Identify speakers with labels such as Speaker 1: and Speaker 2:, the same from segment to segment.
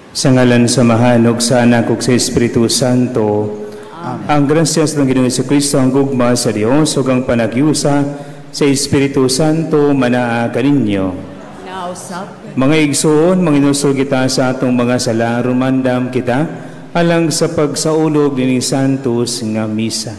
Speaker 1: Sa ngalan sa Amahan ug sa Anak ug sa Espiritu Santo. Amen. Ang grasya sa Ginoong Kristo, ang gugma sa Dios ug ang panaghiusa sa Espiritu Santo manaa kaninyo.
Speaker 2: Nausap.
Speaker 1: Mga igsoon, manginusol kita sa atong mga sala, rumandam kita alang sa pagsaulog nining Santos nga misa.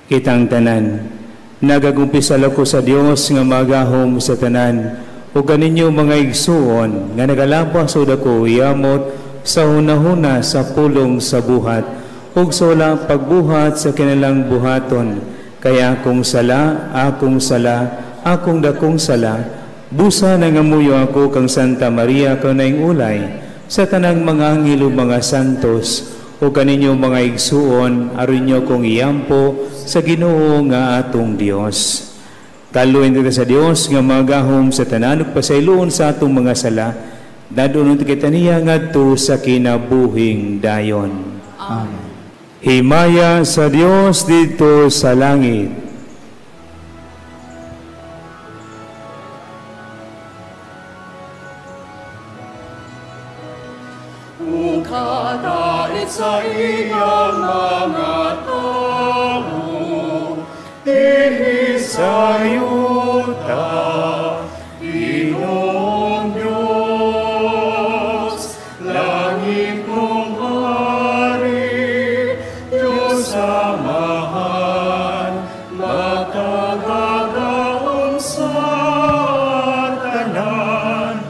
Speaker 1: Kitang tanan, nagagumpisal ako sa Dios nga magahom sa tanan, ug kaninyo mga igsuon nga nagalabas og dako yamot sa hunahuna sa pulong sa buhat ug sa wala pagbuhat sa kinalang buhaton, kay akong sala, akong sala, akong dakong sala. Busa nangamuyo ako kang Santa Maria kanayng ulay sa tanang mga anghel ug mga santos, ug kaninyo mga igsuon aron nyo kong iyampo sa Ginoo nga atong Dios. Kaluoy kita sa Dios nga magahom sa tanan ug pasayloon sa atong mga sala, dadulon kita niya ngadto sa kinabuhing dayon.
Speaker 2: Amen.
Speaker 1: Himaya sa Dios didto sa langit.
Speaker 3: Ug kadait sa iyang mga tawo, dinhi sa yuta, Ginoong Diyos, langit mong hari, Diyos Amahan, makagagahom sa tanan.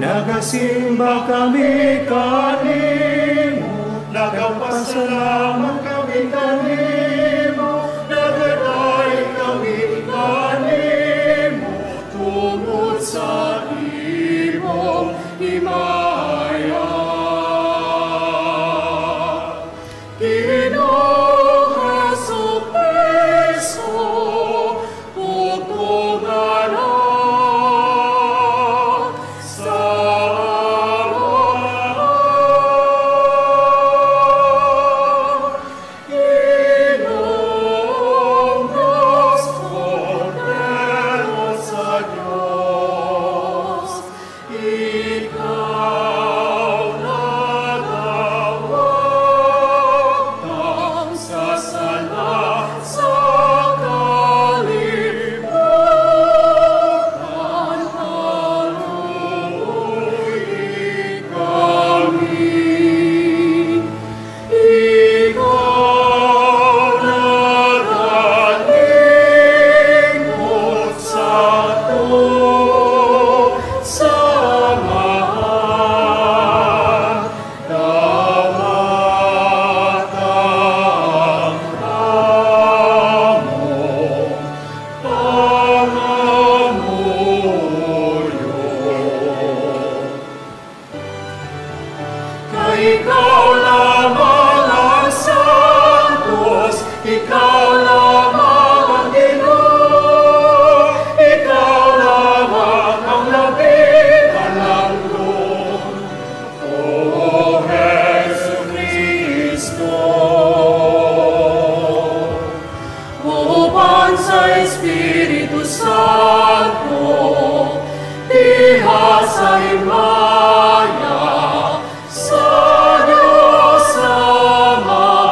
Speaker 3: Nagasimba kami kanimo, nagapasalamat kami kanimo, nagaday kami kanimo, tungod sa imong himaya. Ginoong Jesu-Cristo, bugtong Anak sa Amahan, Ginoong Diyos, Kordero sa Diyos, ikaw nagawagtang sa sala sa kalibutan, kaluoyi kami. Ikaw nagalingkod sa ato sa Amahan, dawata ang among pangamuyo. Kay ikaw lamang ang santos, ikaw lamang ang Ginoo, ikaw lamang ang labing halangdon, O Jesu-Cristo. Uban sa Espiritu Santo, diha sa himaya, sa Diyos Amahan.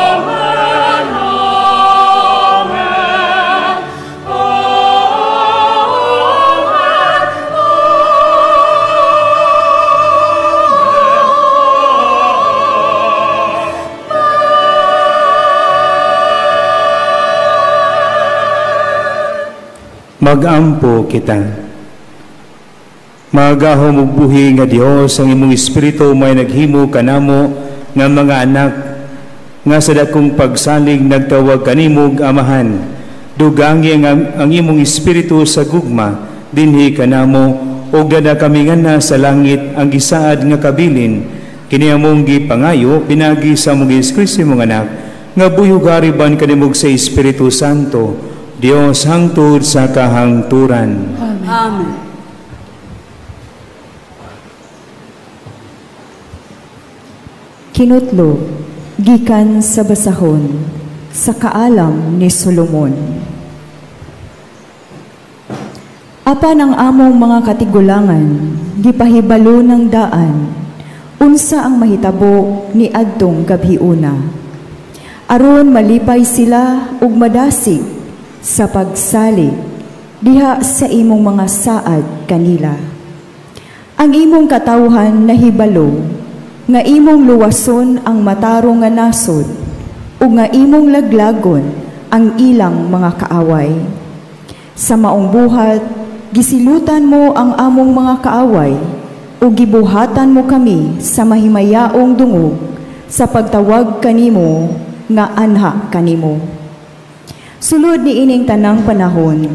Speaker 3: Amen, Amen, Amen,
Speaker 1: Magampo kita. Magahom ug buhi nga Dios, ang imong espiritu may naghimo kanamo nga mga anak nga sa dakong pagsalig nagtawag kanimo og Amahan. Dugangi ang imong espiritu sa gugma dinhi kanamo ug dada kami nga sa langit ang gisaad nga kabilin. Kini among gipangayo pinagi sa among Jesu Kristo imong anak nga buhi ug hariban kanimo sa Espiritu Santo, Dios hangtod sa kahangturan.
Speaker 2: Amen.
Speaker 4: Kinutlo, Gikan sa basahon sa Kaalam ni Solomon. Apan ang among mga katigulangan gipahibalo ng daan unsa ang mahitabo ni adtong gabhiuna. Aron malipay sila ug madasig sa pagsalig diha sa imong mga saad kanila. Ang imong katawhan nahibalo nga imong luwason ang matarong nga nasod ug nga imong laglagon ang ilang mga kaaway. Sa maong buhat, gisilutan mo ang among mga kaaway ug gibuhatan mo kami sa mahimayaong dungog sa pagtawag kanimo nga anha kanimo. Sulod ni ining tanang panahon,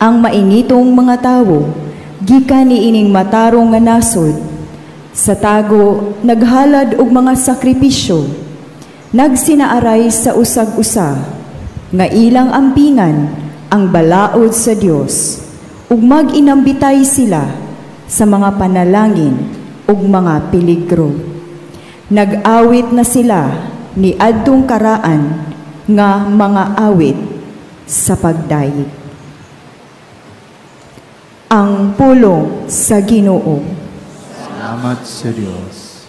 Speaker 4: ang mainitong mga tawo gikan ni ining matarong nga nasod, sa tago naghalad og mga sakripisyo, nagsinaaray sa usag-usa nga ilang ampingan ang balaod sa Dios, ug mag-inambitay sila sa mga panalangin ug mga peligro. Nag-awit na sila ni adtong karaan nga mga awit sa pagdayeg. Ang pulong sa Ginoo.
Speaker 5: Salamat sa Dios.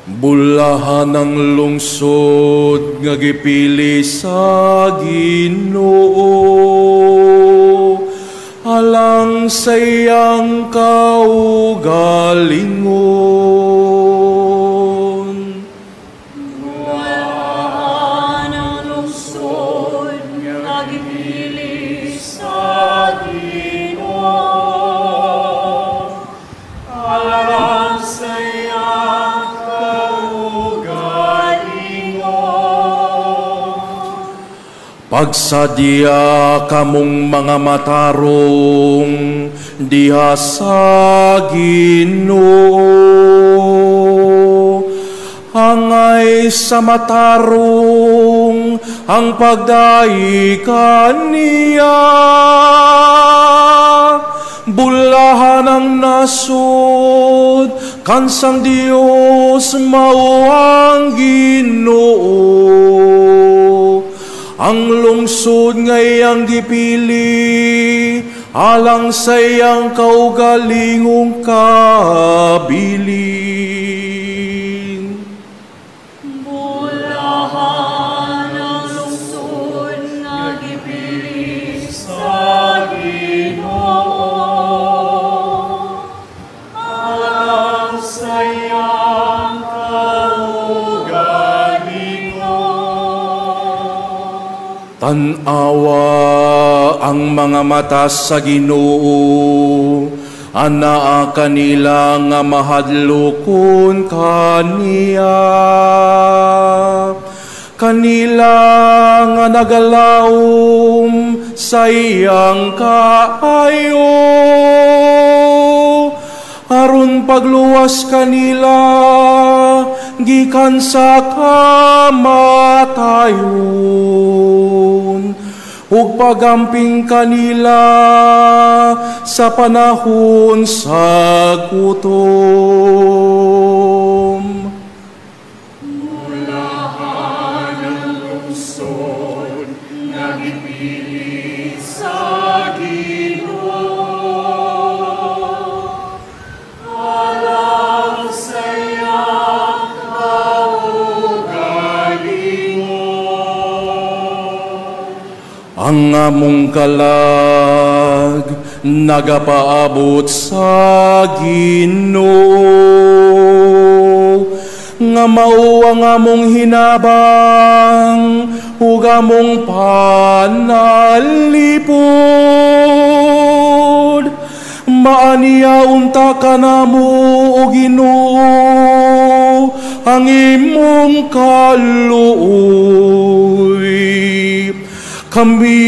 Speaker 3: Bulahan ang lungsod nga gipili sa Ginoo, alang sa iyang kaugalingon.
Speaker 2: Bulahan ang lungsod nga gipili sa Ginoo, alang sa iyang kaugalingon.
Speaker 3: Pagsadya kamong mga matarong diha sa Ginoo, angay sa matarong ang pagdaig kaniya. Bulahan ang nasod, kansang Dios mao ang Ginoo. Ang lungsod nga iyang gipili, alang sa iyang kaugalingong kabilin.
Speaker 2: Bulahan ang lungsod nga gipili sa Ginoo, alang sa iyang kaugalingon.
Speaker 3: Tan-awa ang mga mata sa Ginoo, anaa kanila nga mahadlokon kaniya. Kanila nga nagalawom sa iyang kaayo, aron pagluwas kanila gikan sa kamatayon, ug pagamping kanila sa panahon sa gutom.
Speaker 2: Bulahan ang lungsod nga gipili sa Ginoo, alang sa iyang kaugalingon.
Speaker 3: Ang among kalag nagapaabot sa Ginoo, nga mao ang among hinabang ug among panalipod. Maaniya unta kanamo, o Ginoo, ang imong kaluoy. Kami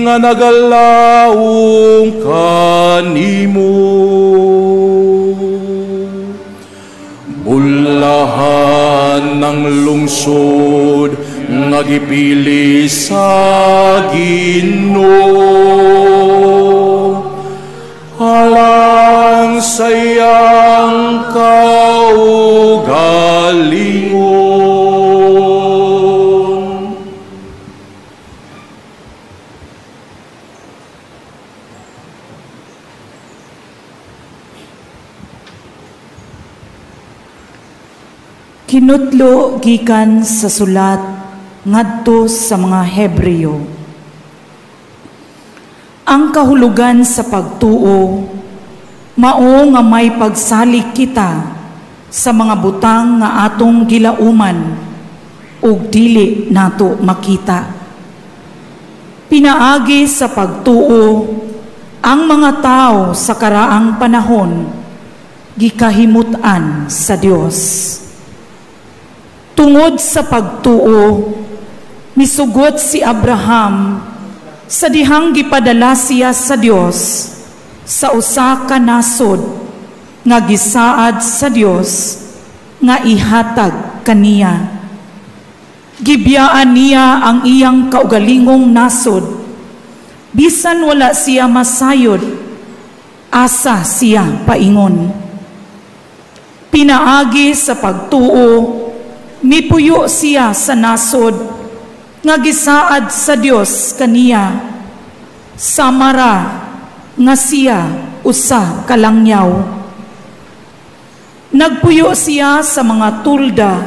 Speaker 3: nga nagalaong kanimo. Bulahan ng lungsod nga gipili sa Ginoo, alang sa iyang kaugalingon.
Speaker 6: Kinutlo gikan sa sulat ngadto sa mga Hebreo. Ang kahulugan sa pagtuo mao nga may pagsalig kita sa mga butang nga atong gilauman ug dili nato makita. Pinaagi sa pagtuo ang mga tao sa karaang panahon gikahimut-an sa Dios. Tungod sa pagtuo, misugot si Abraham sa dihang gipadala siya sa Dios sa usa ka nasod nga gisaad sa Dios nga ihatag kaniya. Gibiyaan niya ang iyang kaugalingong nasod, bisan wala siya masayod, asa siya paingon. Pinaagi sa pagtuo, mipuyo siya sa nasod nga gisaad sa Dios kaniya, samara nga siya usa ka langyaw. Nagpuyo siya sa mga tulda,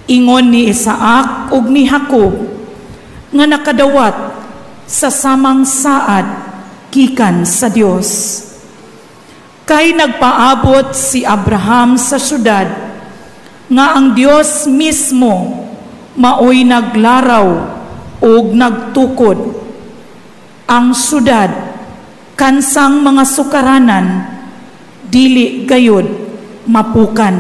Speaker 6: ingon ni Isaac ug ni Jacob nga nakadawat sa samang saad gikan sa Dios. Kay nagpaabot si Abraham sa syudad nga ang Dios mismo maoy naglaraw ug nagtukod. Ang syudad kansang mga sukaranan dili gayud mapukan.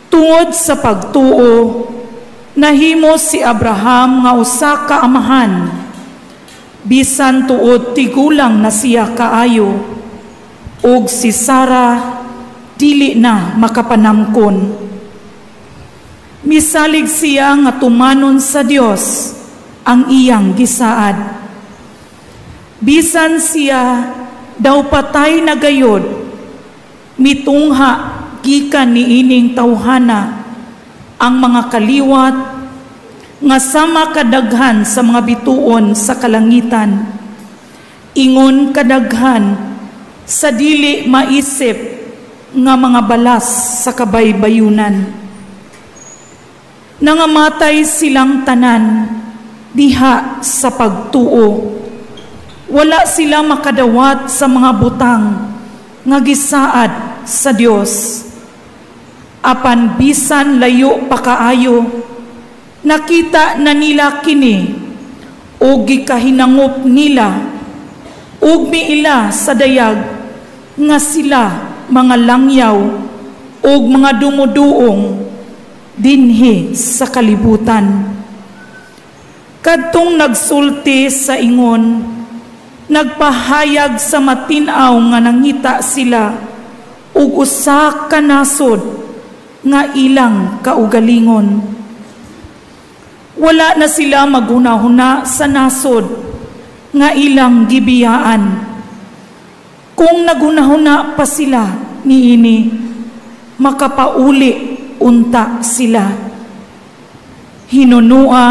Speaker 6: Tungod sa pagtuo, nahimo si Abraham nga usa ka amahan, bisan tuod tigulang na siya kaayo, ug si Sara dili na makapanamkon. Misalig siya nga tumanon sa Dios ang iyang gisaad. Bisan siya daw patay na gayod, mitungha gikan niining tawhana ang mga kaliwat nga sama kadaghan sa mga bituon sa kalangitan, ingon kadaghan sa dili maisip nga mga balas sa kabaybayunan. Nangamatay silang tanan diha sa pagtuo. Wala sila makadawat sa mga butang nga gisaad sa Dios. Apan bisan layo pa kaayo, nakita na nila kini ug gikahinangop nila ug miila sa dayag nga sila mga langyaw ug mga dumuduong dinhi sa kalibutan. Kadtong nagsulti sa ingon, nagpahayag sa matin-aw nga nangita sila ug usa ka nasod nga ilang kaugalingon. Wala na sila maghunahuna sa nasod nga ilang gibiyaan. Kung naghunahuna pa sila niini, makapauli unta sila. Hinunua,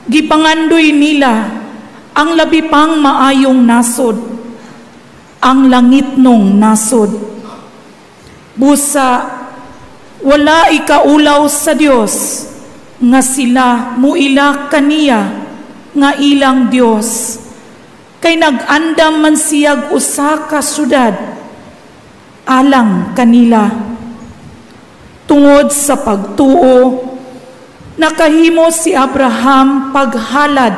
Speaker 6: gipangandoy nila ang labi pang maayong nasod, ang langitnong nasod. Busa, wala ikaulaw sa Dios nga sila muila kaniya nga ilang Dios, kay nag-andam man siyag usa ka syudad alang kanila. Tungod sa pagtuo, nakahimo si Abraham paghalad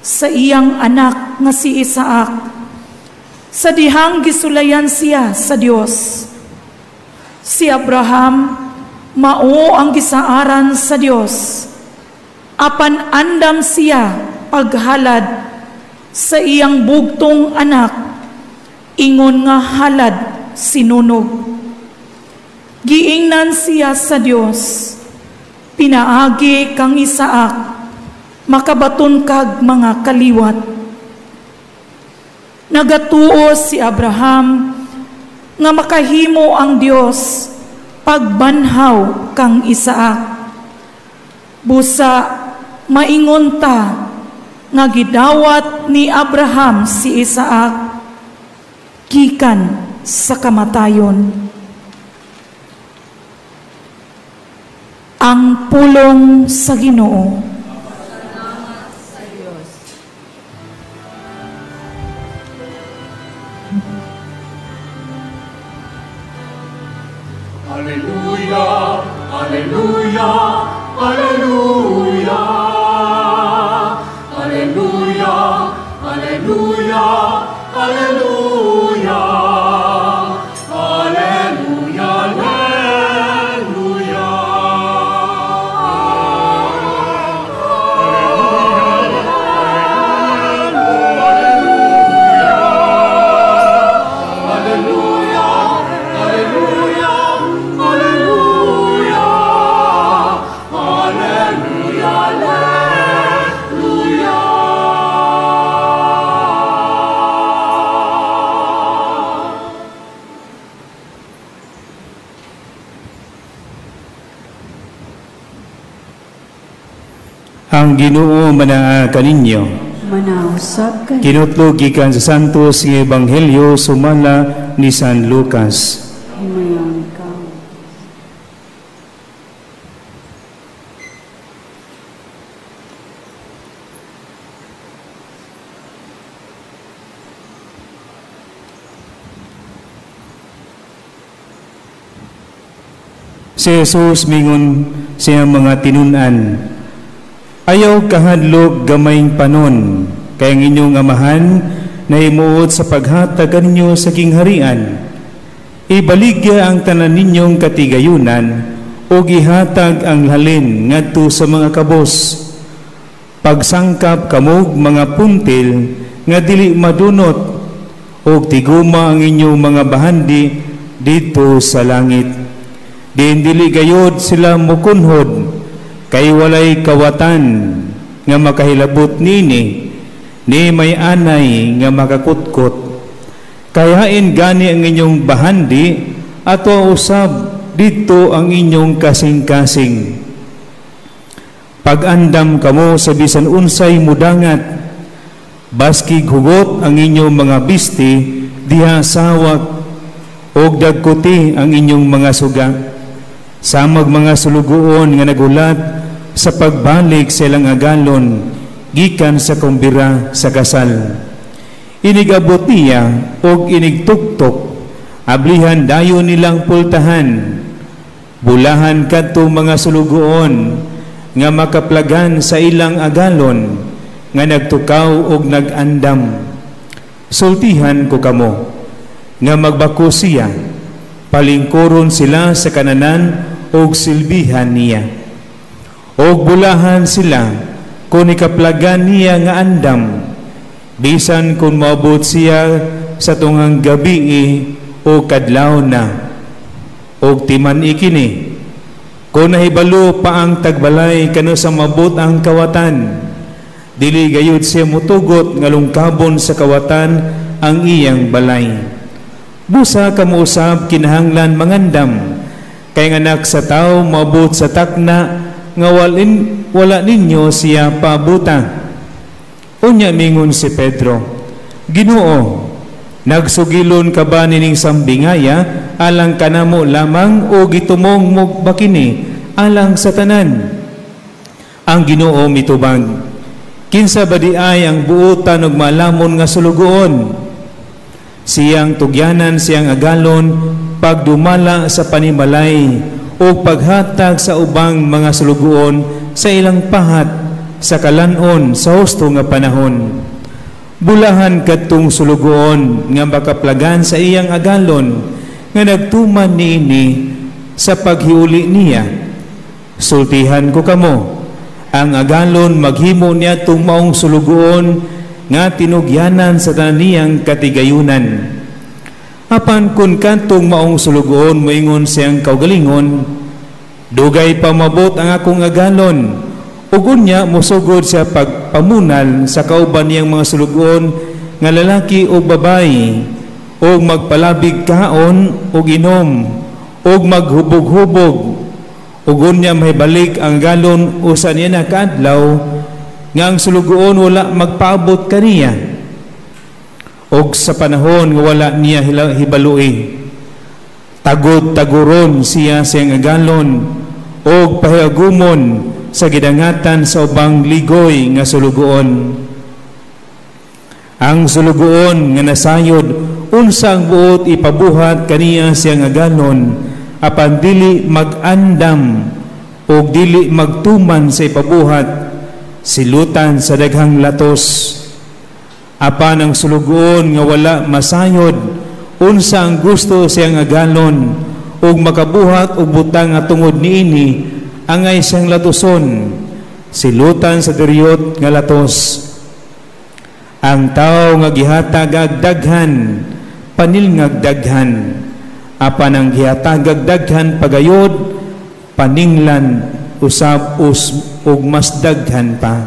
Speaker 6: sa iyang anak nga si Isaac, sa dihang gisulayan siya sa Dios. Si Abraham mao ang gisaaran sa Dios, apan andam siya paghalad sa iyang bugtong anak, ingon nga halad sinunog. Giingnan siya sa Dios, pinaagi kang Isaac, makabaton kag mga kaliwat. Nagatuo si Abraham nga makahimo ang Dios pagbanhaw kang Isaac. Busa maingon ta nga gidawat ni Abraham si Isaac gikan sa kamatayon. Ang pulong sa Ginoo.
Speaker 4: Salamat sa Dios.
Speaker 2: Alleluia, alleluia, alleluia. Alleluia, alleluia, alleluia. Alleluia, alleluia. Alleluia, alleluia, alleluia. Alleluia, alleluia.
Speaker 1: Ang Ginoo manaa kaninyo.
Speaker 4: Manausab ka.
Speaker 1: Kinutlo gikan sa Santos nga Ebanghelyo sumala ni San Lucas.
Speaker 4: Himayon ikaw.
Speaker 1: Si Jesus mingon siyang mga tinun-an, ayaw kahadlok gamayng panon, kay ang inyong amahan nahimuot sa paghatag kaninyo sa kingharian. Ibaligya ang tanan ninyong katigayunan o gihatag ang halin ngadto sa mga kabos. Pagsangkap kamog mga puntil nga dili madunot og tiguma ang inyong mga bahandi didto sa langit. Diin dili gayod sila mukunhod, kay walay kawatan nga makahilabot nini, ni may anay nga makakutkot. Kayain gani ang inyong bahandi ato usab didto ang inyong kasing-kasing. Pag-andam kamo sa bisan unsay mudangat, baskig hugot ang inyong mga bisti diha sawak, og dagkuti ang inyong mga suga. Samag mga sulugoon nga nagulat sa pagbalik sa ilang agalon gikan sa kumbira sa kasal. Inigabot niya og inigtuktok, ablihan dayon nilang pultahan. Bulahan kadto mga sulugoon nga makaplagan sa ilang agalon nga nagtukaw og nagandam. Sultihan ko kamo nga magbako siya, palingkuron sila sa kananan og silbihan niya. Og bulahan sila kung ikaplagan niya nga andam, bisan kung maabot siya sa tungang gabi o kadlaw na. Og timan ikini, kung nahibalo pa ang tagbalay kano sa mabot ang kawatan, dili gayud siya mutugot nga lungkabon sa kawatan ang iyang balay. Busa kamo usab kinahanglan mangandam, kay nga anak sa tao maabot sa takna nga wala ninyo siya paabuta. Unya mingon si Pedro, Ginoo, nagsugilon ka ba nining sambingaya alang kanamo lamang o gitumong mo ba kini alang sa tanan? Ang Ginoo mitubag, kinsa ba di ay ang buotan og malamon nga sulugoon? Siyang tugyanan siyang agalon pagdumala sa panimalay o paghatag sa ubang mga sulugoon sa ilang pahat sa kalanon sa husto nga panahon. Bulahan kadtong sulugoon nga makaplagan sa iyang agalon nga nagtuman niini sa paghiuli niya. Sultihan ko kamo, ang agalon maghimo niya tong maong sulugoon nga tinugyanan sa tanan niyang katigayunan. Apan kun kantong maong sulugoon moingon siyang kaugalingon, dugay pa mabot ang akong agalon, ug unya mosugod siya pagpamunal sa kauban niyang mga sulugoon nga lalaki o babayi, ug magpalabig kaon ug inom ug maghubog-hubog, ug unya mahibalik ang agalon usa niya na kaadlaw nga ang sulugoon wala magpaabot kaniya, ug sa panahon nga wala niya hibalui, tagod-taguron siya siyang agalon ug pahiagumon sa gidangatan sa ubang ligoy nga sulugoon. Ang sulugoon nga nasayod unsa ang buot ipabuhat kaniya siyang agalon, apan dili mag-andam ug dili magtuman sa ipabuhat, silutan sa daghang latos. Apan ang sulugoon nga wala masayod unsa ang gusto siyang agalon ug makabuhat og butang nga tungod niini angay siyang latuson, silutan sa deriyot nga latos. Ang tawo nga gihatag ag daghan, panilngag daghan, apan ang gihatag ag daghan pagayod, paninglan usab ug mas daghan pa.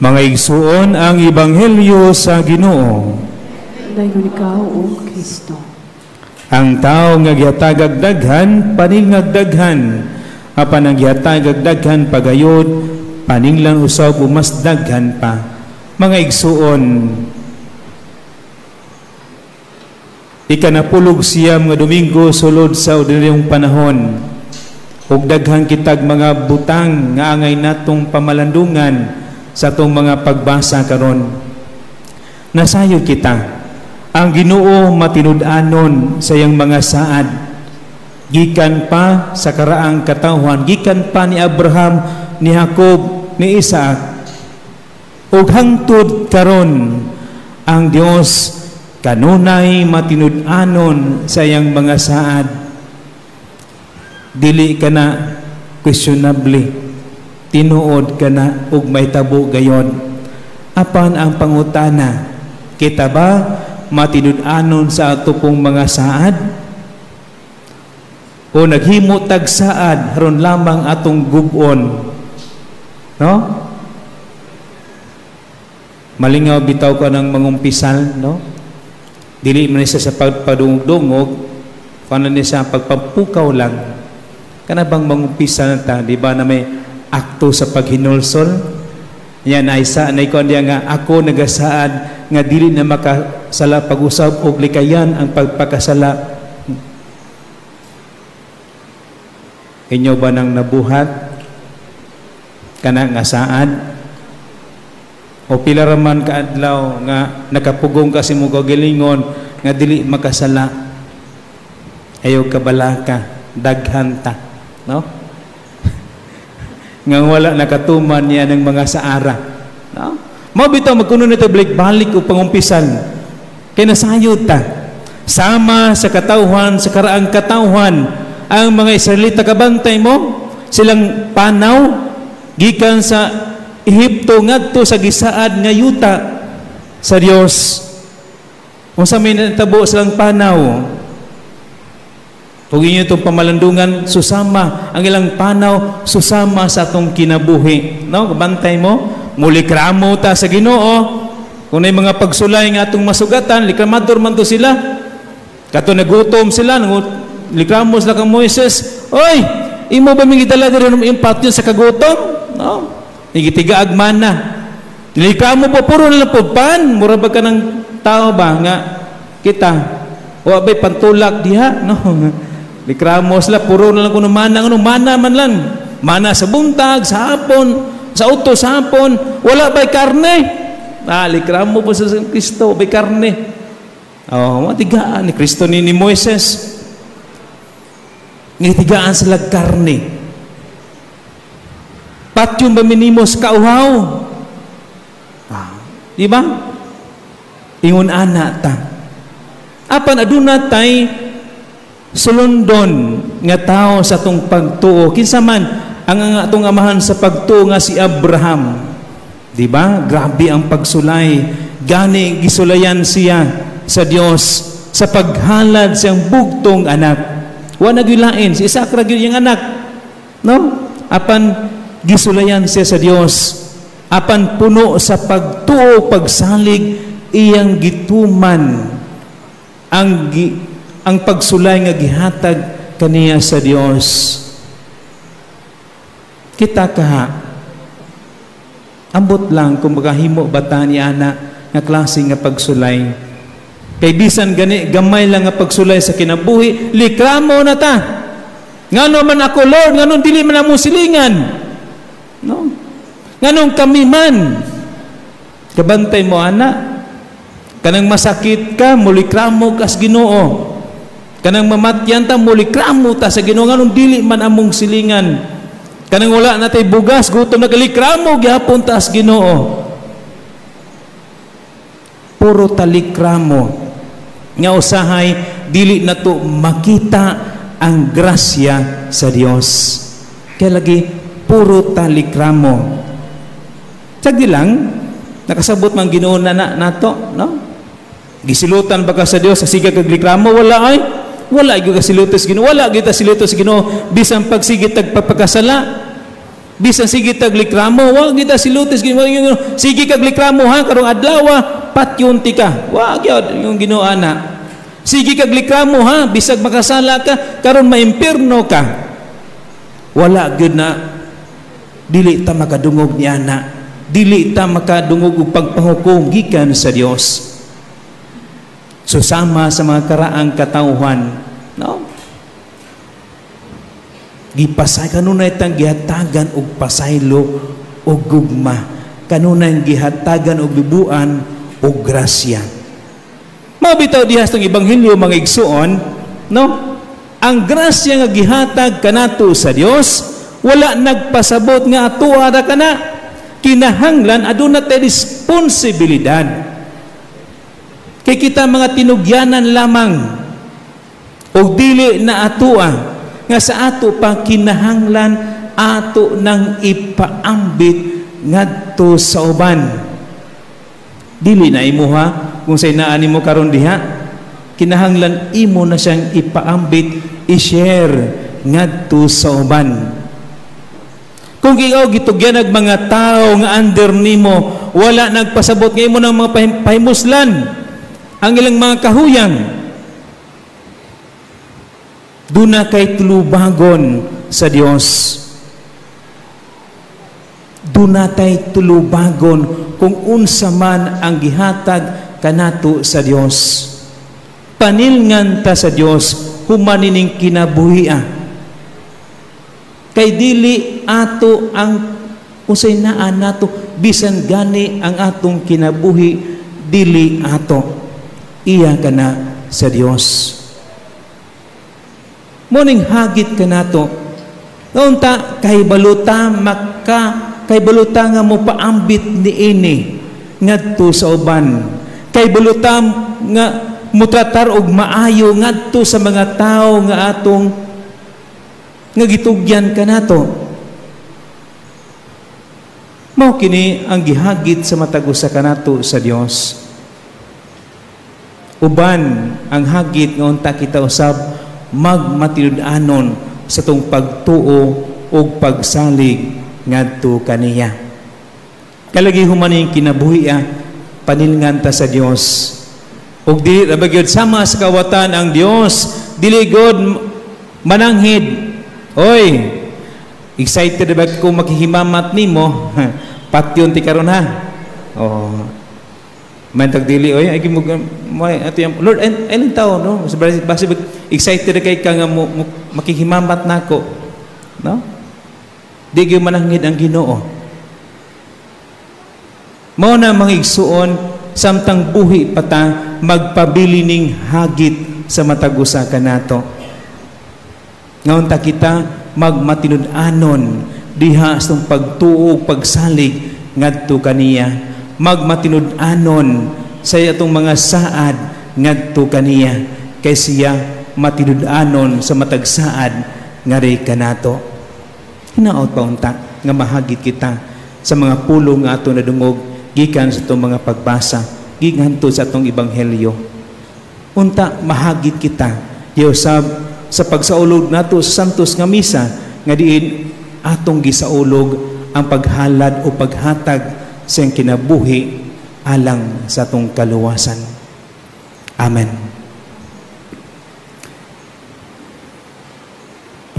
Speaker 1: Mga igsuon, ang ebanghelyo sa Ginoo.
Speaker 7: Dayon ikaw, O Kristo.
Speaker 1: Ang tao nga gihatag ag daghan, panilngag daghan, apan ang gihatag ag daghan pagayod, paninglan usab ug mas daghan pa. Mga igsuon, ikanapulog siyam nga Domingo sulod sa ordinaryong panahon, ug daghan kitag mga butang nga angay natong pamalandungan sa atong mga pagbasa karon. Nasayod kita, ang Ginoo matinud-anon sa iyang mga saad. Gikan pa sa karaang katawhan, gikan pa ni Abraham, ni Jacob, ni Isaac, ug hangtod karon ang Dios kanunay matinud-anon sa iyang mga saad. Dili ka na questionable, tinuod ka na ug mahitabo gayon. Apan ang pangutana, kita ba matinud-anon sa ato pong mga saad? O naghimo tag saad aron lamang atong gub-on? No? Malingaw bitaw ka ng mangumpisal, no? Dili man siya sa pagpadungog-dungog, kuno ni siya pagpapukaw lang. Kana bang mangumpisal ta, di ba na may akto sa paghinulsol? Yan ay sa nay kon diya nga ako nagasaad nga dili na makasala pag-usab og likayan ang pagpakasala. Inyo ba nang nabuhat kana nga saad? O pila ra man kaadlaw nga nakapugong ka sa imong kaugalingon nga dili makasala? Ayaw kabalaka, daghan ta, no? Nga wala nakatuman niya ng mga saara, no? Mao bitaw magkuno nito balik-balik o pangumpisan kay nasayod ta. Sama sa katawhan, sa karaang katawhan, ang mga Israelita kabantay mo silang panaw gikan sa Ehipto ngadto sa gisaad nga yuta sa Dios. Unsa may natabo silang panaw? Kung inyo itong pamalandungan, susama ang ilang panaw, susama sa atong kinabuhi, no? Kabantay mo, mulikramo ta sa Ginoo. Kung may mga pagsulay nga atong masugatan, likramador man to sila. Kato nagutom sila, likramo sila kang Moises. Oy, imo ba may gidala diri ng impatyon sa kagutom? No? Igitigaag mana. Likramo po, puro na lang po pan. Mura ba ka ng tao ba nga kita? O abay pantulak diha, no? Likramo sila, puro na lang kuno mana, ano, mana man lang. Mana sa buntag, sa hapon, sa uto, sa hapon. Wala ba'y karne? Ah, likramo po sa Kristo, ba'y karne? Oh, matigaan ni Kristo ni Moises. Ngitigaan sila karne. Patyon ba minimos kauhaw? Ah, di ba? Ingon ana ta. Apan aduna tay sulundon nga tao sa atong pagtuo. Kinsa man ang atong amahan sa pagtuo nga si Abraham. Di ba? Grabe ang pagsulay. Gani gisulayan siya sa Dios sa paghalad siyang bugtong anak. Wa na gyud si Isaac ra gyud iyang anak. No? Apan gisulayan siya sa Dios. Apan puno sa pagtuo, pagsalig iyang gituman ang pagsulay nga gihatag kaniya sa Dios. Kita kaha, ambot lang kung makahimo bata ni ana nga klase nga pagsulay. Kay bisan gani gamay lang nga pagsulay sa kinabuhi, likramo na ta. Ngano man ako, Lord, nganong dili man among silingan? No? Nganong kami man? Kabantay mo ana. Kanang masakit ka, mulikramo kas Ginoo. Kanang mamatyan ta, mulikramo ta sa Ginoo, nganong dili man among silingan. Kanang wala na tay bugas, gutom na kalikramo gihapon ta sa Ginoo. Puro talikramo nga usahay dili na to makita ang grasya sa Dios. Kaya lagi puro talikramo. Sagdi lang nakasabot man Ginoo na nato, no? Gisilutan ba ka sa Dios sa sige kag likramo? Wala ay. Wala gyud ka silutos Ginoo, wala gyud ta silutos Ginoo bisan pagsige tag pagpakasala. Bisan sige tag likramo, wa gyud ta silutos Ginoo. Sige kag likramo ha karong adlaw patyon ti ka. Wa gyud yung Ginoo ana. Sige kag likramo ha, bisag makasala ka karon maimpierno ka. Wala gyud na, dili ta makadungog ni ana. Dili ta makadungog og pagpahukom gikan sa Dios. So sama sa mga karaang katawhan, no? Gipasay kanunay tang gihatagan og pasaylo og gugma, kanunay gihatagan og bibuan og grasya. Mao bitaw diha sa ebanghelyo mga igsuon, no? Ang grasya nga gihatag kanato sa Dios wala nagpasabot nga atoa ra kana. Kinahanglan aduna tay responsibilidad. Kay kita mga tinugyanan lamang og dili na atoa nga sa ato pa kinahanglan ato nang ipaambit ngadto sa uban. Dili na imuha kung say naa nimo karon diha, kinahanglan imo na siyang ipaambit, i-share ngadto sa uban. Kung ikaw gitugyan og mga tao nga under nimo, wala nagpasabot nga imo ng mga pahimuslan ang ilang mga kahuyang, duna kay tulubagon sa Dios. Duna tay tulubagon kung unsa man ang gihatag kanato sa Dios. Panilngan ta sa Dios human nining kinabuhia. Kay dili ato ang unsay naa nato, bisan gani ang atong kinabuhi dili ato, iya kana sa Dios. Muning hagit kanato. Unta kahibalo ta maka kahibalo ta nga mopaambit niini ngadto sa uban. Kahibalo ta nga mutratar og maayo ngadto sa mga tawo nga atong nga gitugyan kanato. Mao kini ang gihagit sa matag usa kanato sa Dios. Uban ang hagit nga unta kita usab magmatinud-anon sa tong pagtuo ug pagsalig ngadto kaniya. Kalagi human kinabuhi panilngan ta sa Dios. Ug dili ra ba gyud sama sa kawatan ang Dios, dili gud mananghid. Oy, excited ba kung makihimamat nimo? Patyon ti karon ha. Oh. Man tagdili oy, ay mo ato yung Lord, ay ilang tao no? Basi excited kay ka nga makihimamat nako, no? Di gyud mananghid ang Ginoo. Mao na mga igsuon, samtang buhi pa ta magpabili ning hagit sa matag usa kanato. Ngaon ta kita magmatinud-anon diha sa pagtuo pagsalig ngadto kaniya, magmatinud-anon sa atong mga saad ngadto kaniya, kay siya matinud-anon sa matag saad ngari kanato. Hinaot pa unta nga mahagit kita sa mga pulong nga ato nadungog gikan sa atong mga pagbasa, gikan sa atong ebanghelyo. Unta mahagit kita diosab sa pagsaulog nato sa Santos nga misa nga diin atong gisaulog ang paghalad o paghatag sa iyang kinabuhi alang sa atong kaluwasan. Amen.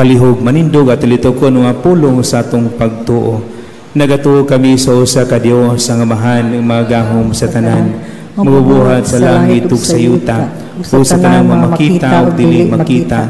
Speaker 1: Palihog manindog at litokon nga pulong sa atong pagtuo. Nagatuo kami sa usa ka Dios ang Amahan ang magahom sa tanan, mabubuhat sa langit ug sa yuta, ug sa tanang mga makita ug dili makita.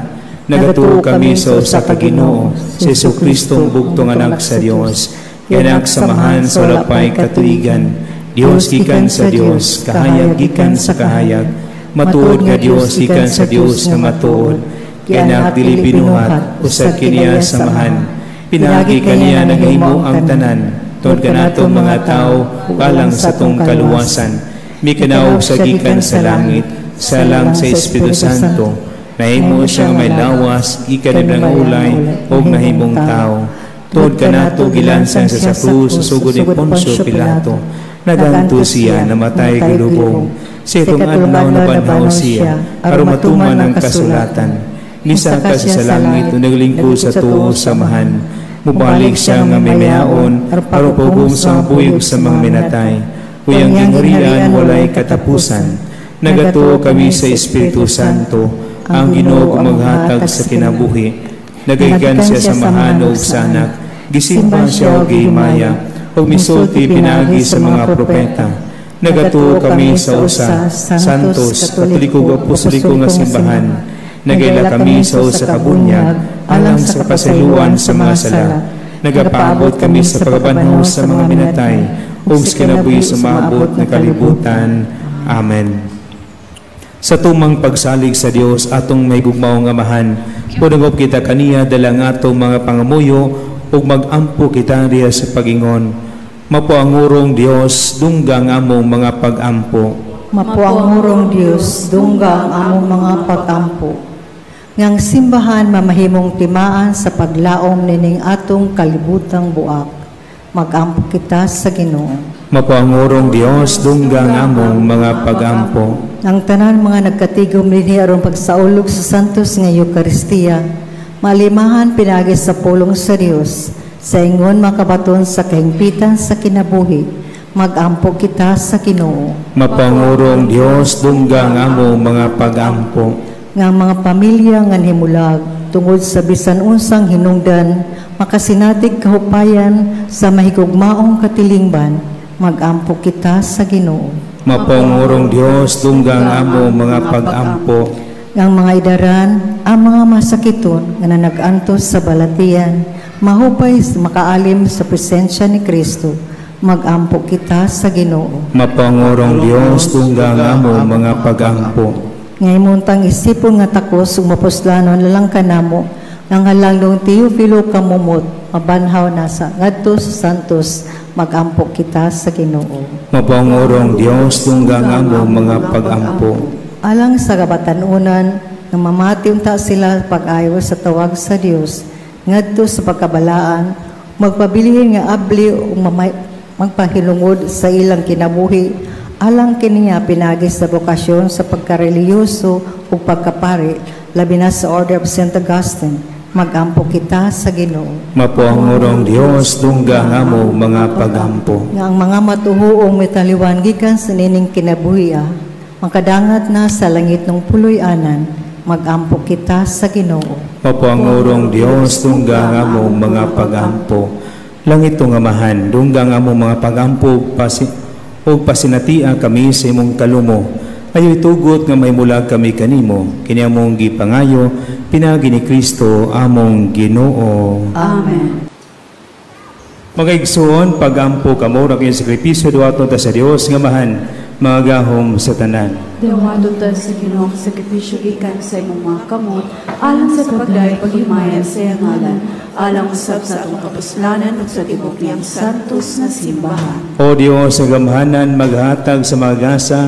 Speaker 1: Nagatuo kami sa usa ka Ginoo, si Jesucristo ang bugtong anak sa Dios, anak sa Amahan sa wala pay katuigan, Dios gikan sa Dios, kahayag gikan sa kahayag, matuod nga Dios gikan sa Dios nga matuod, anak dili binuhat, usa kiniya sa Amahan. Pinaagi kaniya naghimo ang tanan, tungod kanato mga tao alang sa atong kaluwasan. Mikanaog sa gikan sa langit, salang sa Espiritu Santo. Nahimo siya nga may lawas, gikan ng ulay, ug nahimong tao. Tungod kanato gilansang siya sa krus, sa sugod ni Poncio Pilato. Naganto siya, namatay gilubong. Sa itong adlaw nabanhaw siya, aron matuman ang kasulatan. Nisaka siya sa langit, naglingkod sa tuo sa Amahan. Mubalik siya nga may mayaon, aron paghukom sa buhi ug sa mga minatay. Uyang gingharian walay katapusan. Nagatuo kami sa Espiritu Santo, ang Ginoo maghatag sa kinabuhi. Nagaygan siya sa Amahan ug sa Anak, gisimba siya og gihimaya, ug misulti pinaagi sa mga propeta. Nagatuo kami sa usa, Santos, Katoliko ug Apostoliko nga simbahan. Nagaila kami sa usa ka bunyag, alang sa kapasayloan sa mga sala. Nagapaabot kami sa pagkabanhaw sa mga minatay, ug sa kinabuhi sa maabot na kalibutan. Amen. Sa tumang pagsalig sa Dios atong may gugmaong Amahan, punangop kita kaniya dala ang atong mga pangamuyo ug magampo kita diha sa pagingon. Mapuangurong Dios, dungga ang among mga pagampo.
Speaker 8: Mapuangurong Dios, dungga ang among mga pagampo. Ngang simbahan mamahimong timaan sa paglaom nining atong kalibutang buak. Magampo kita sa Ginoo.
Speaker 1: Mapuangurong Dios, dungga ang among mga pagampo.
Speaker 8: Ang tanan mga nagkatigom dinhi aron pagsaulog sa Santos nga Eukaristiya, malimahan pinagi sa pulong sa Dios, sa ingon makabaton sa kahingpitan sa kinabuhi. Magampo kita sa Ginoo.
Speaker 1: Mapangurong Dios, dungga ang among mga pagampo.
Speaker 8: Nga mga pamilya nga himulag tungod sa bisan unsang hinungdan, makasinatig kahupayan sa mahigugmaong katilingban, magampo kita sa Ginoo.
Speaker 1: Mapangurong Dios, dungga ang among mga pagampo.
Speaker 8: Nga mga idaran, ang mga masakiton nga nanagantos sa balatian, mahupay makaalim sa presensya ni Kristo, magampo kita sa Ginoo.
Speaker 1: Mapangurong Dios, dungga ang among mga pagampo.
Speaker 8: Ngayon tang isipon nga takos ug mapuslanon lalang kanamo nga ngalanglong Teofilo kamumot mabanhaw na sa ngadto sa Santos, magampo kita sa Ginoo.
Speaker 1: Mapangurong Dios, dungga ang among mga pagampo.
Speaker 8: Alang sa kabatan-unan nga mamati unta sila pag-ayo sa tawag sa Dios ngadto sa pagkabalaan, magpabilin nga abli ug magpahilungod sa ilang kinabuhi alang kiniya pinagi sa bokasyon sa pagkareliyoso ug pagkapari, labi na sa Order of St. Augustine. Magampo kita sa Ginoo.
Speaker 1: Mapuangurong Dios, dungga ang among mga pagampo.
Speaker 8: Nga ang mga matuhuong mitaliwan gikan sa nining kinabuhi, makadangat na sa langit ng puloy-anan. Magampo kita sa Ginoo.
Speaker 1: Mapuangurong Dios, dungga ang among mga pagampo. Langit tong Amahan, dungga ang among mga pagampo ug pasinatia kami sa imong kalumo. Ayoy tugot nga mahimulag kami kanimo, kini among gipangayo pinaagi ni Kristo among Ginoo.
Speaker 7: Amen.
Speaker 1: Mga igsoon, pagampo kamo ra kayong sakripisyo duwaton ta sa Dios nga Amahan, mga gahom sa tanan.
Speaker 7: Duwaton ta sa Ginoo ang sakripisyo gikan sa imong mga kamot, alang sa pagdayeg paghimaya sa iyang ngalan, alang usab sa atong kapuslanan ug sa tibuok niyang santos na simbahan.
Speaker 1: O Dios, sa gamhanan maghatag sa mga gasa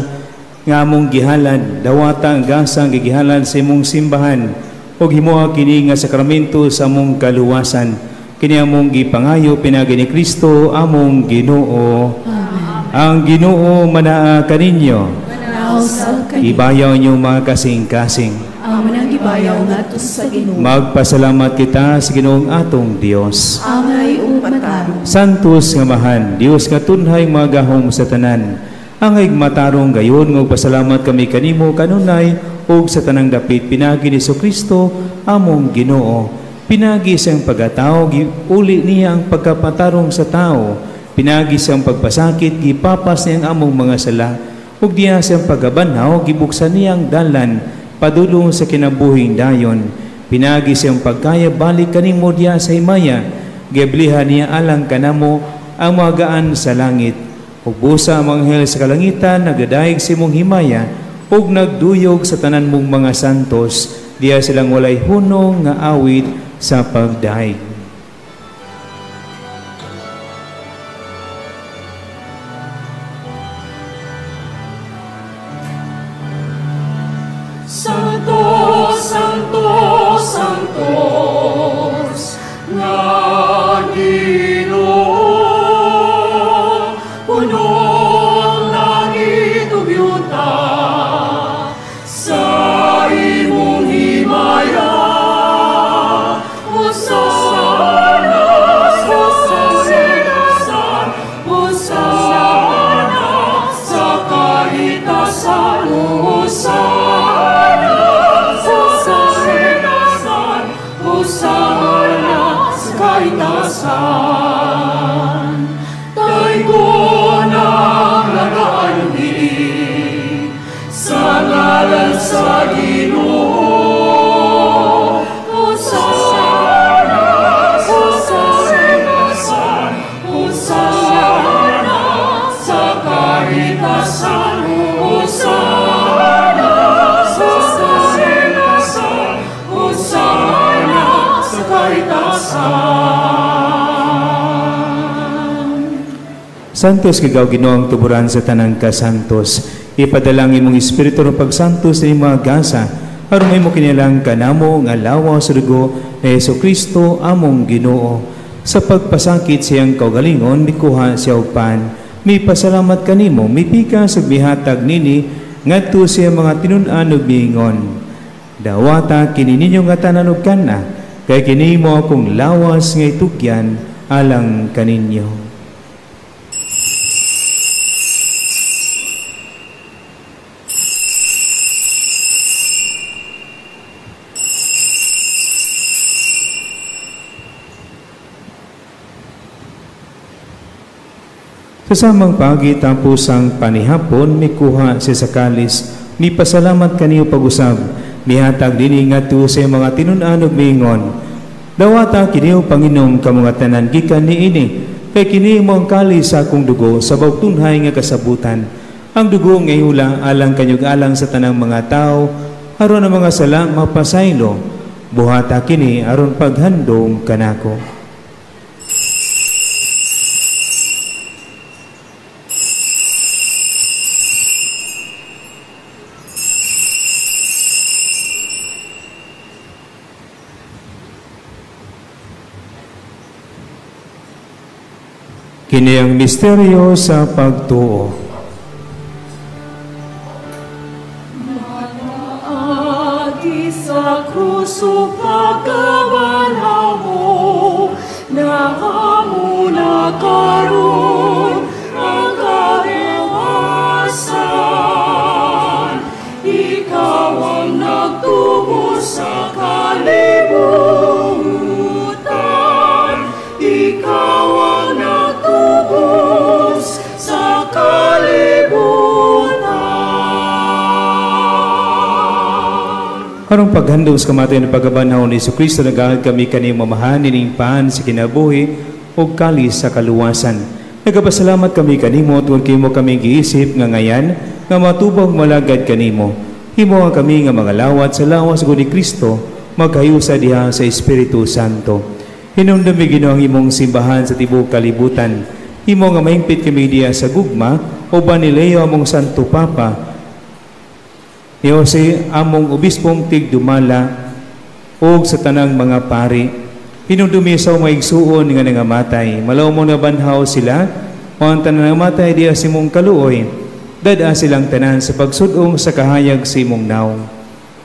Speaker 1: nga among gihalad, dawata ang gasa ang gigihalad sa imong simbahan, ug himoa kini nga sakramento sa among kaluwasan. Kini among gipangayo pinaagi ni Kristo among Ginoo.
Speaker 7: Amen.
Speaker 1: Ang Ginoo manaa kaninyo. Ibayaw niyo mga kasing-kasing.
Speaker 7: Amen ang gibayaw ngadto sa Ginoo.
Speaker 1: Magpasalamat kita sa Ginoong atong Dios.
Speaker 7: Angay ug matarong.
Speaker 1: Santos nga Amahan, Dios nga tunhay magahom sa tanan. Ang matarong gayon nga pasalamat kami kanimo kanunay ug sa tanang dapit pinagi ni Kristo among Ginoo. Pinagi siyang pagkatao, uli niya ang pagkapatarong sa tao. Pinagi siyang pagpasakit, gipapas niya ang among mga sala. Ug diya siyang pagkabanhaw, gibuksan niya ang dalan padulong sa kinabuhing dayon. Pinagi siyang pagkaya balik kanimo diya sa himaya. Giablihan niya alang kanamo ang magaan sa langit. Ug busa ang anghel sa kalangitan nagdadayeg sa imong himaya ug nagduyog sa tanan mong mga santos, diya silang walay hunong nga awit sa pagdayeg.
Speaker 2: Santo, Santo, Santos, nga Ginoo, puno ang langit ug yuta sa imong himaya. Hosana sa kaitasan, Hosana sa kaitasan, Hosana sa kaitasan, Hosana sa kaitasan. Taygon ang nagaanhi sa ngalan sa Ginoo. Hosana sa kaitasan, Hosana sa kaitasan, Hosana sa kaitasan, Hosana sa kaitasan.
Speaker 1: Santos kagaw Ginoo ang tuburan sa tanang kasantos. Ipadala ang imong espiritu ng pagsantos sa imong mga gasa aron mahimo kinilang kanamo nga lawas sa dugo ni Hesukristo among Ginoo. Sa pagpasakit siyang kaugalingon, mikuha siya og pan, mipasalamat kanimo, mipikas ug mihatag nini ngadto siya mga tinun-an ug miingon, dawata kini ninyo nga tanan ug kana, kay kini mo akong lawas nga itugyan alang kaninyo. Sa samang pagi tapos ang panihapon, mikuha siya sa kalis, mipasalamat kaniyo pag-usab, mihatag dinhi ngadto sa mga tinun-an ug miingon, dawata kini panginom kamo nga tanan gikan niini, kay kini mo ang kalis sa akong dugo sa bawtunhay nga kasabutan. Ang dugo nga ihula alang kanyog alang sa tanang mga tao, aron ang mga sala mapasaylo. Buhata kini aron paghandom kanako. Kini ang misteryo sa pagtuo.
Speaker 2: Manaagi sa krus ug pagkabanhaw mo, naamo na karon ang kaliwasan. Ikaw ang nagtubos sa kalibutan. Ikaw ang nagtubos sa kalibutan.
Speaker 1: Karong paghandom sa kamatayon ng pagkabanhaw ni Jesucristo, nagahag kami kaniyong mamahan nining paan sa kinabuhi o kalis sa kaluwasan. Nagapasalamat kami kanimo tungod kay mo kami giisip nga ngayan nga matubang malagad kanimo. Himo kami nga mga lawat sa lawas ni Kristo, magkayusa diha sa Espiritu Santo. Hinumdumi Ginoo ang imong simbahan sa tibuok kalibutan. Himo nga mahingpit kami diha sa gugma uban ni Leo among Santo Papa, ni Jose among obispong tigdumala ug sa tanang mga pari. Hinumdumi sa mga igsuon nga nangamatay, malaw mo na banhaw sila, o ang tanan nangamatay diha sa imong kaluoy. Dad-a silang tanan sa pagsud-ong sa kahayag sa imong nawong.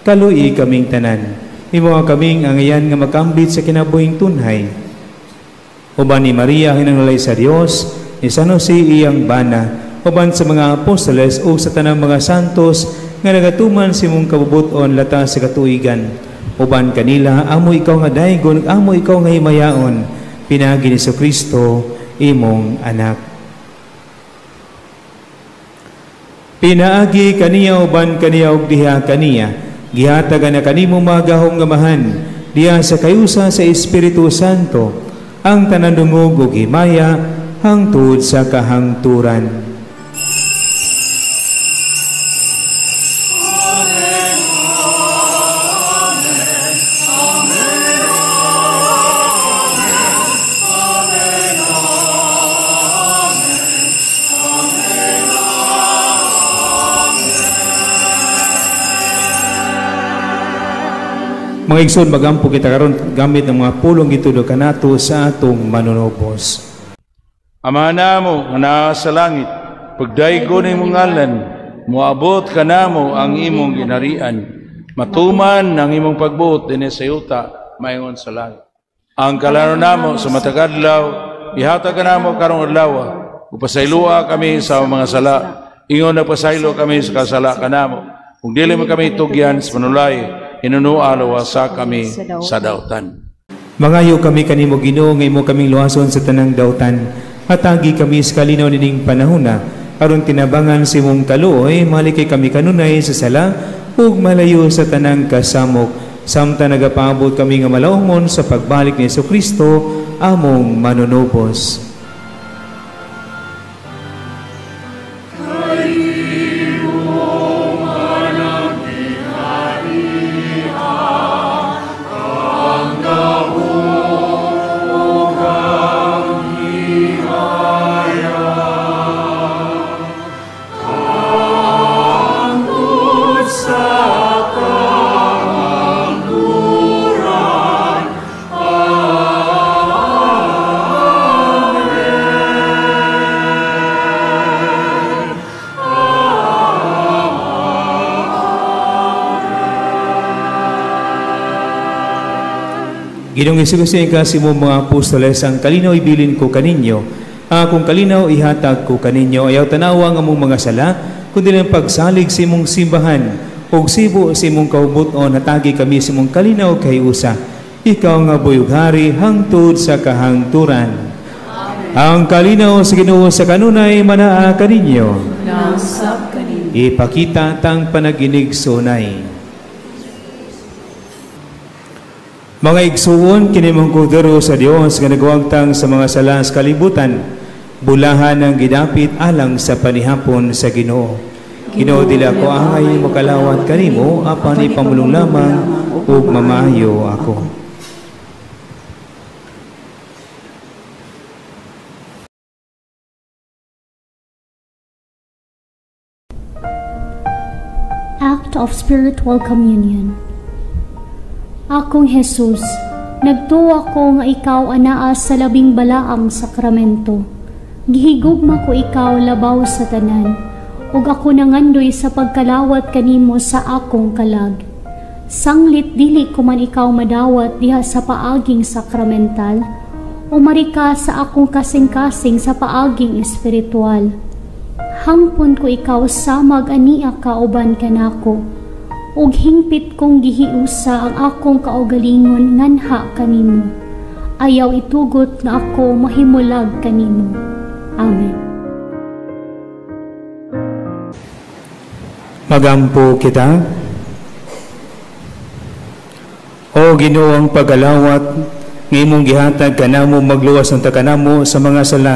Speaker 1: Kaluoy kaming tanan. Himo kaming angayan nga makambit sa kinabuhing tunhay. Uban ni Maria hinanglay sa Dios, ni San Jose iyang bana, uban sa mga apostoles ug sa tanang mga santos nga nagatuman sa imong kabubut-on lata sa katuigan. Uban kanila amo ikaw nga daygon, amo ikaw nga himayaon, pinaagi ni Kristo imong anak. Pinaagi kaniya uban kaniya ug diha kaniya, gihatagan na kanimo magahom nga mahan diha sa kayusa sa Espiritu Santo ang tanan dungog ug himaya hangtod sa kahangturan. Mga igsoon, magampo kita karon gamit ng mga pulong gitudlo kanato sa atong manunubos.
Speaker 9: Ama namo nga naa sa langit, pagdaygon imong ngalan, moabot kanamo ang imong ginarian. Matuman ang imong pagbuot dinhi sa yuta maingon sa langit. Ang kalaro namo sa matag adlaw, ihatag kanamo karong adlaw, ug pasayloa kami sa among mga sala, ingon nagpasaylo kami sa kasala kanamo. Kung dili man kami tugyan sa panulay, hinunua luwasa kami sa dautan.
Speaker 1: Mangayo kami kanimo Ginoo nga imo kaming luwason sa tanang dautan. Hatagi kami sa kalinaw nining panahona aron tinabangan sa imong kaluoy, malikay kami kanunay sa sala ug malayo sa tanang kasamok, samtang nagapaabot kami nga malaumon sa pagbalik ni Hesukristo among manunubos. Ginoong Hesus, sa imong mga apostoles, ang kalinaw ibilin ko kaninyo, ang akong kalinaw ihatag ko kaninyo. Ayaw tanawa ang among mga sala, kundi ang pagsalig sa imong simbahan, ug sibo sa imong kaubuton, hatagi kami sa imong kalinaw kay usa. Ikaw nga buyughari hangtod sa kahangturan. Amen. Ang kalinaw sa Ginoo sa kanunay manaa kaninyo.
Speaker 7: Nausap kaninyo.
Speaker 1: Ipakita tang panaginig sunay. Mga igsuon, kini mong kordero sa Dios nga nagwagtang sa mga sala sa kalibutan, bulahan ang gidapit alang sa panihapon sa Ginoo. Ginoo, dili ako angay makalawat kanimo, apan ipamulong lamang ug mamaayo ako.
Speaker 10: Act of Spiritual Communion. Akong Jesus, nagtuwa ko nga ikaw anaa sa labing balaang sakramento. Gihigugma ko ikaw labaw sa tanan, ug ako nangandoy sa pagkalawat kanimo sa akong kalag. Sanglit dili ko man ikaw madawat diha sa paaging sakramental, umari ka sa akong kasing-kasing sa paaging espiritual. Hangpon ko ikaw samag ania kauban kanako, ug hingpit kong gihiusa ang akong kaugalingon nganha kanimo. Ayaw itugot nga ako mahimulag kanimo. Amen.
Speaker 1: Magampo kita. O Ginoo, ang pagalawat nga imong gihatag kanamo magluwas unta kanamo sa mga sala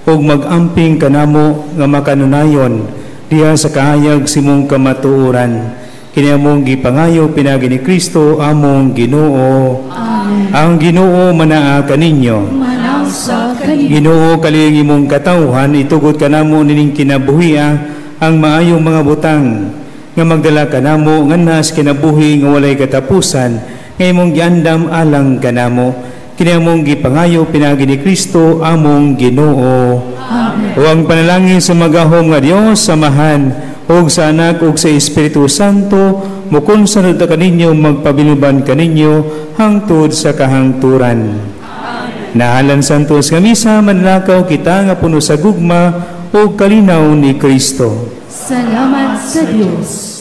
Speaker 1: ug magamping kanamo nga makanunayon diha sa kahayag sa imong kamatuoran. Kini among gipangayo pinaagi ni Kristo among Ginoo.
Speaker 7: Amen.
Speaker 1: Ang Ginoo manaa kaninyo.
Speaker 7: Manausa kaninyo.
Speaker 1: Ginoo, kalihing imong katawhan, itugot kanamo nining kinabuhia ang maayong mga butang nga magdala kanamo nganha sa kinabuhi nga walay katapusan nga imong giandam alang kanamo. Kini among gipangayo pinaagi ni Kristo among Ginoo.
Speaker 7: Amen.
Speaker 1: O ang panalangin sa magahom nga Dios, Samahan ug sa Anak ug sa Espiritu Santo, mukonsanod kaninyo magpabiliban kaninyo hangtod sa kahangturan. Amen. Nahalan santos nga misa, manlakaw kita nga puno sa gugma ug kalinaw ni Kristo.
Speaker 7: Salamat sa Dios.